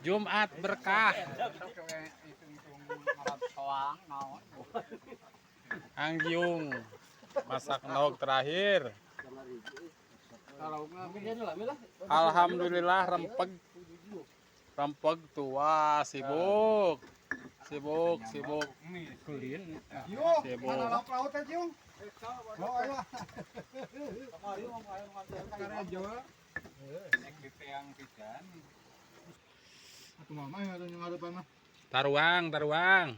Jumat berkah. Anggiung masak endog terakhir. Alhamdulillah rempeg. Rempeg tua sibuk. Sibuk, sibuk. Sibuk. Mana lauk laut teh, Ciung? Oh, ayo. Atuh mama yang ada ngarepan mah. Taruang, taruang.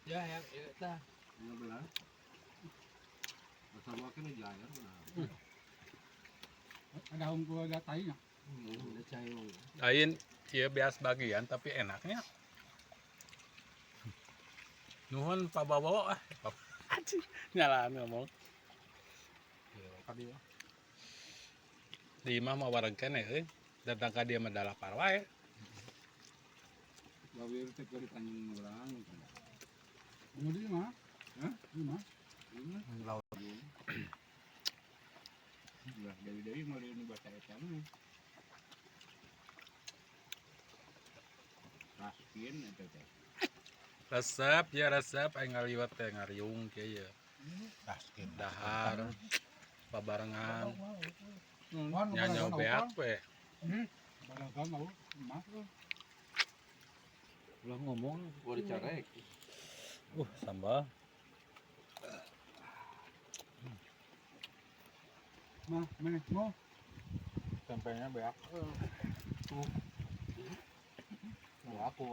Ya, ya, ya, tah. Ada hungkul ada tai nya. Lain ieu beas bagian tapi enaknya. Nuhun Pak Bawo ah. Anjing, nyalaan ngomong. Di imah mah wareg keneh euy. Datang ka dia mah dalapar wae. Bawir teh keur Tanjung urang. Nu di mah? Hah? Di mah? Laut. Lah deui-deui meuli nu baca eta mah. Raskin eta teh. Resep ya resep aing ngaliwet teh ngariung kieu ye. Raskin. Dahar babarengan nyanyo beak we. Baragan mau mah. Ulah ngomong gua dicarek. Sambal. Mah, meh, mau. Tempenya beak. Tuh. Aku.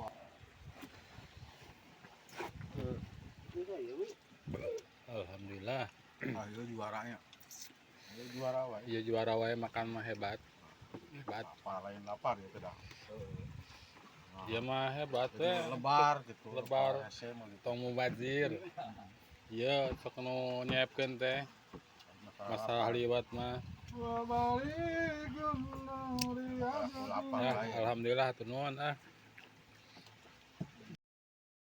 Alhamdulillah. Ayo juaranya. Ayo juara wae. Iya juara wae makan mah hebat. Hebat. Apa lain lapar ya tidak. Iya mah hebat Jadi teh. lebar gitu. Lebar. Hese mah gitu. Tong mubazir. Iya, sok nu nyiapkeun teh. Masalah liwat mah. Aku lapar Ya, wae. alhamdulillah hatur nuhun ah.